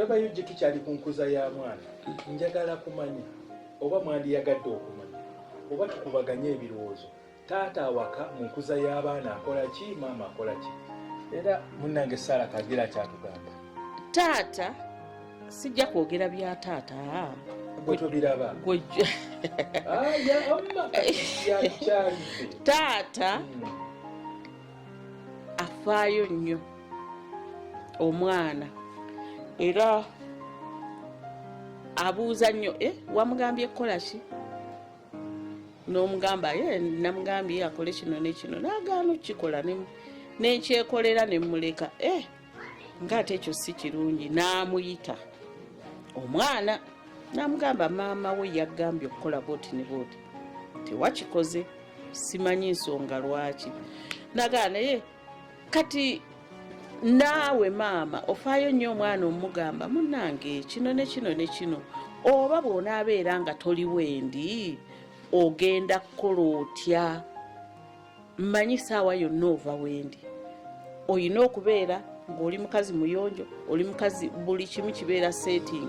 Twebayo gye tukyali ku nkuza ya mwana. Njagala kumanya oba mwandiyagadde okumanya oba tukubaganye ebirowoozo, taata awaka mu nkuza y'abaana akola ki, maama akola ki? Era munnange Saala kagira kyatugamba. Taata, sijja kwogera bya taata. Gwe tobiraba. Gwe. Aya, amma kati yakyalife. Taata afaayo nnyo omwana era abuuza nnyo, "Eh, wamugambye kukola ki?" N'omugamba, "Ye namugambye akole kino ne kino, n'agaana okukikola, nenkyekolera nemuleka." Eh, ngaate ekyo si kirungi. N'amuyita omwana n'amugamba, "Maama we yagambye okukola bwoti ne bwoti, tewakikoze, simanyi nsonga lwaki." Nagaa, naye kati naawe maama ofaayo nnyo omwana, omugamba, "Munnange, kino ne kino ne kino, oba bw'onaabeera nga toli wendi ogenda kukola otya? Mmanyi saawa yonna ova wendi, oyina okubeera ng'oli mukazi muyonjo, oli mukazi, buli kimu kibeera setting,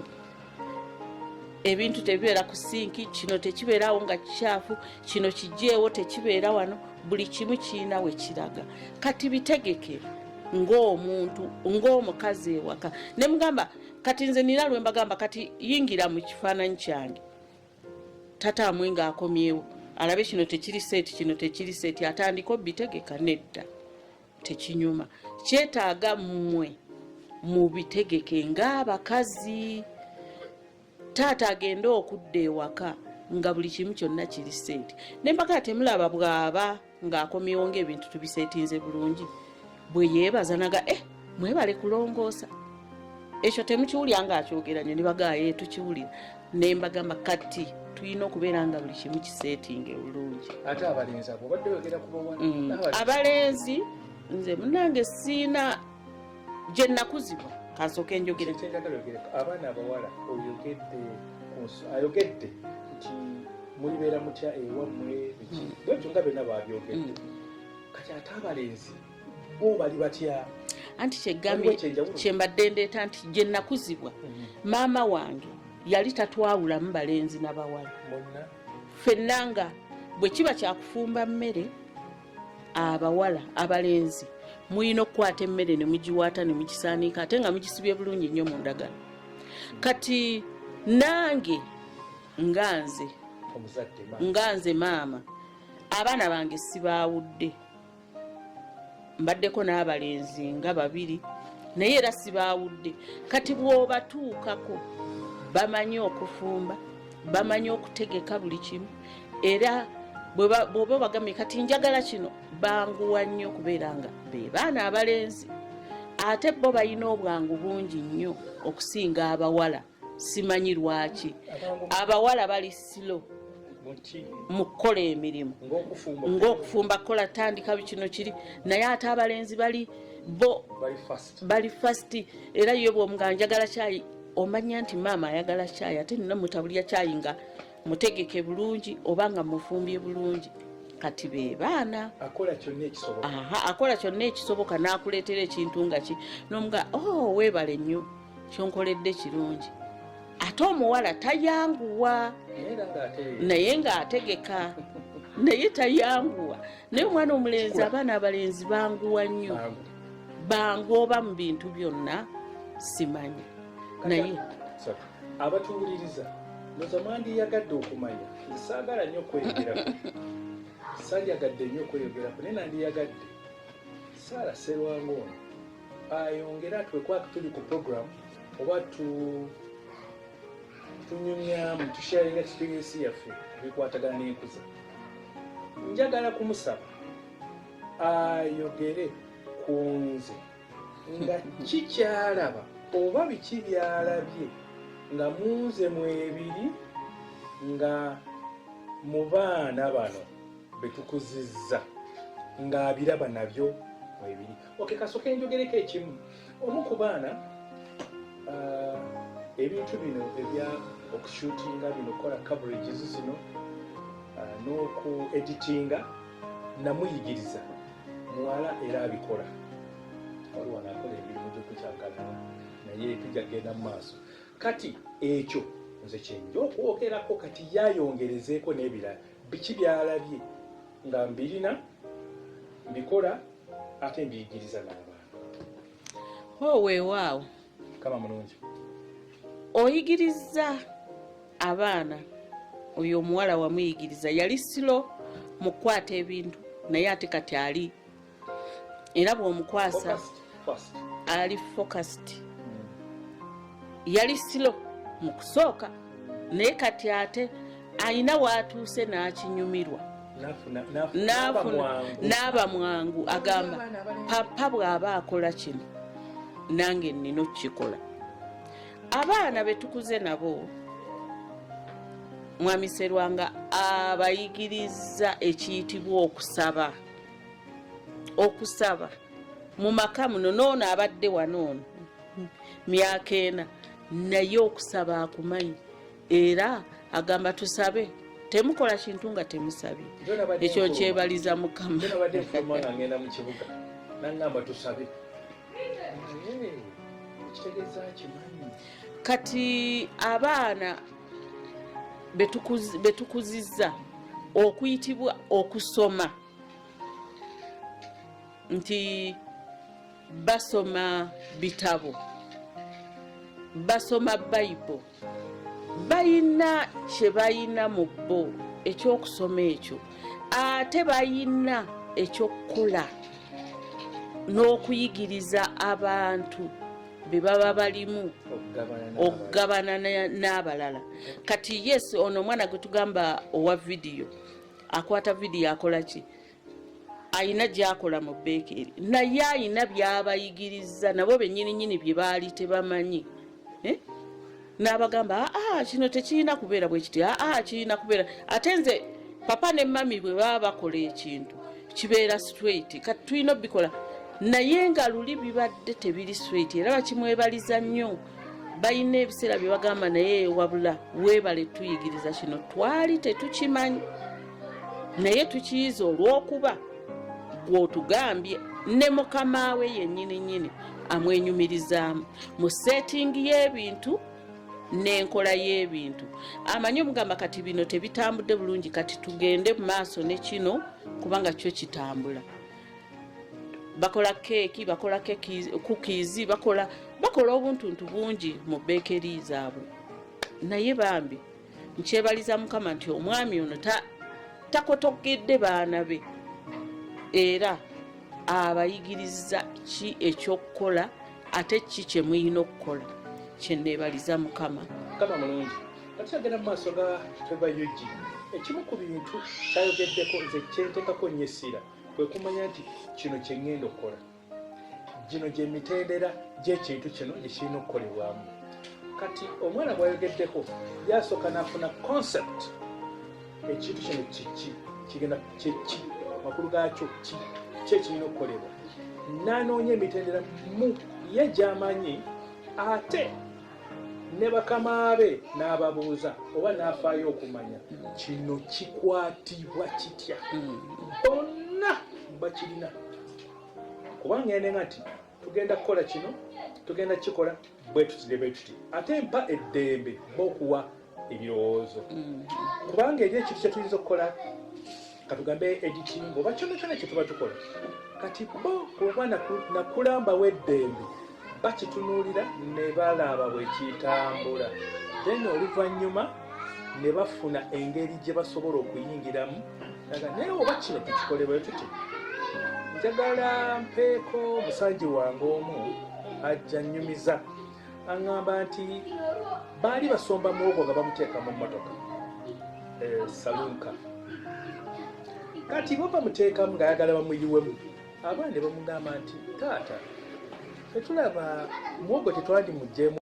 ebintu tebibeera ku sink, kino tekibeerawo nga kikyafu, kino kijeewo, tekibeera wano, buli kimu kirina we kiraga. Kati bitegeke ng'omuntu, ng'omukazi ewaka." Ne mugamba, kati nze nina lwe mbagamba, kati yingira mu kifaananyi kyange, tata amwe ng'akomyewo alabe kino tekiri set, kino tekiri set, atandika obitegeka. Nedda, tekinyuma, kyetaaga mmwe mubitegeke ng'abakazi. Taata agende okudda ewaka nga buli kimu kyonna kiri set. Nembaka temulaba bw'aba ng'akomyewo ng'ebintu tubisetinze bulungi, bwe yeebaza naga, "Eh, mwebale kulongoosa." Ekyo temukiwulira ng'akyogera nyo? Ne bagaaye, tukiwulira. Nembagamba, kati tulina okubeera nga buli kimu kisetinge bulungi. Ate abalenzi abo obadde oyogera ku bawala? N'abalenzi. Abalenzi, nze munange siina gye nakuzibwa, kansooke njogere. Kyenjagala oyogereko abaana abawala, oyogedde ku ayogedde nti mulibeera mutya ewammwe, biki, bwetyo nga byonna babyogedde. Kati ate abalenzi bo bali batya? Anti kyegambye, Waliwo ekyenjawulo? Kyembadde ndeeta nti gye nakuzibwa, maama wange yali tatwawulamu balenzi n'abawala. Bonna. Ffenna nga bwe kiba kyakufumba mmere, abawala, abalenzi muyina okukwata emmere ne mugiwaata ne mugisaaniika, ate nga mugisibye bulungi nnyo mu ndagala. Kati nange nga nze omuzadde maama. Nga nze maama, abaana bange sibaawudde. Mbaddeko n'abalenzi nga babiri, naye era sibaawudde. Kati bw'obatuukako, bamanyi okufumba, bamanyi okutegeka buli kimu, era bw'oba obagambye, "Kati njagala kino," banguwa nnyo okubeera nga be baana abalenzi. Ate bo balina obwangu bungi nnyo okusinga abawala, simanyi lwaki. Abangu? Abawala bali slow muki? Mu kukola emirimu. Ng'okufumba. Ng'okufumba, kukola, tandika kino kiri, naye ate abalenzi bali bo bali fast. Bali fast. Era yo bwomuga, "Njagala kyayi," omanya nti maama ayagala kyayi, ate nina mutabulya kyayi nga mutegeke bulungi oba nga mufumbye bulungi. Kati be baana. Akola kyonna ekisoboka. Aha, akola kyonna ekisoboka n'akuleetera ekintu nga ki nomuga, "Oh, weebale nnyo, kyonkoledde kirungi." Ate omuwala tayanguwa. Naye era ng'ate naye ng'ategeka, naye tayanguwa. Naye omwana omulenzi, Kikula. abaana abalenzi banguwa nnyo. Bangu. Bangu oba mu bintu byonna, simanyi, naye Sorry. Abatuwuliriza, ndoza mwandiyagadde okumanya, nze saagala nnyo okweyogerako, sandyagadde nnyo okweyogerako, naye nandiyagadde Saala Serwanga ono ayongere atwekuba tuli ku program oba tu tunyumyamu, tusharinga experience yaffe ebikwatagana n'enkuza. Njagala kumusaba ayogere ku nze nga kikyalaba oba biki byalabye nga munze mwebiri, nga mu baana bano betukuzizza ng'abiraba nabyo mwebiri. Ok, kasooke njogereko ekimu. Omu ku baana, ebintu bino ebya okushootinga bino, okukola coverages zino, n'oku editinga, namuyigiriza. Muwala era abikola. Waliwo naakola emirimu gy'okukyankalana. Naye tujja kugenda mu maaso. Kati ekyo nze kyenja okwogerako, kati yayongerezeeko n'ebirala biki byalabye nga mbirina, mbikola, ate mbiyigiriza n'abaana. O, weewaawo. Kama mulungi. Oyigiriza abaana. Oyo omuwala wamuyigiriza, yali slow mu kukwata ebintu, naye ate kati ali era bw'omukwasa Focused, fast. Ali focused. Yali slow mu kusooka, naye kati ate ayina waatuuse n'akinyumirwa. N'aba mwangu. N'aba mwangu, agamba, Abaana abalenzi. "Papa bw'aba akola kino, nange nnina okukikola." Abaana be tukuze nabo, Mwami Serwanga abayigiriza ekiyitibwa okusaba. Okusaba mu maka muno, noono abadde wano ono myaka 4, naye okusaba akumanyi, era agamba, "Tusabe, temukola kintu nga temusabye." Nze nabadde Ekyo nfuluma. nkyebaliza Mukama. Nze nabadde nfuluma nga ngenda mu kibuga, naŋŋamba, "Tusabe." Naye ekitegeeza kimanyi. Kati abaana betukuzizza okuyitibwa okusoma, nti basoma bitabo, basoma Bayibo, bayina kye bayina mu bo ekyokusoma ekyo, ate bayina ekyokukola n'okuyigiriza abantu be baba balimu. Okugabana n'abalala. Okugabana n'abalala. Kati yes, ono omwana gwe tugamba owa vidiyo, akwata vidiyo, akola ki, ayina gyakola mu bakery, naye ayina byabayigiriza nabo benyininyini bye baali tebamanyi. Eh? N'abagamba, "Aa, kino tekirina kubeera bwe kiti, aa, kirina kubeera." Ate nze papa ne mami bwe baba bakola ekintu, kibeera straight. Kati tulina obikola, naye nga luli bibadde tebiri straight, era bakimwebaliza nnyo. Balina ebiseera bye bagamba, "Naye wabula weebale tuyigiriza kino, twali tetukimanyi, naye tukiyiza olw'okuba gw'otugambye." Ne mukama we yennyini nnyini amwenyumirizaamu mu setting y'ebintu n'enkola y'ebintu. Amanyi omugamba, "Kati bino tebitambudde bulungi, kati tugende mu maaso ne kino kubanga kyo kitambula." Bakola keeki, bakola cookies, bakola obuntuntu bungi mu bakery zaabwe. Naye bambi nkyebaliza Mukama nti omwami ono takotogedde baana be, era abayigiriza ki ekyokukola, ate ki kye muyina okukola. Kyeneebaliza Mukama. Mukama mulungi. Kati agenda mu maaso ga Favour UG. Ekimu ku bintu kyayogeddeko, nze kyentekako nnyo essira, kwe kumanya nti kino kye ŋŋenda okukola, gino gye mitendera gy'ekintu kino gye kirina okukolebwamu. Kati omwana bw'ayogeddeko, yasooka n'afuna concept, ekintu kino kiki, kigenda kyeki, makulu gaakyo ki, ki ekirina okukolebwa, n'anoonya emitendera mu ye gy'amanyi, ate ne bakama be n'ababuuza oba n'afaayo okumanya kino kikwatibwa kitya. Bonna bakirina, kubanga enenga nti tugenda kukola kino, tugenda kukikola bwe tuti ne bwe tuti, ate mpa eddembe bokuwa ebirowoozo, kubanga eri ekintu kyetuyinza okukola, katugambe editing oba kyonna kyonna kyetuba tukola. Kati bo kuba nakulambawo eddembe, bakitunuulira ne balaba bwe kitambula, then oluvannyuma ne bafuna engeri gye basobola okuyingiramu. Naga, naye oba kino tukikole bwe tuti. Njagala mpeeko musanji wange omu ajja nnyumiza, aŋŋamba nti baali basomba muwogo nga bamuteeka mu mmotoka, saloon car. Kati bo bamuteekamu ng'ayagala bamuyiwemu. Abaana ne bamugamba nti, "Taata, tetulaba muwogo, tetwandimuggyemu."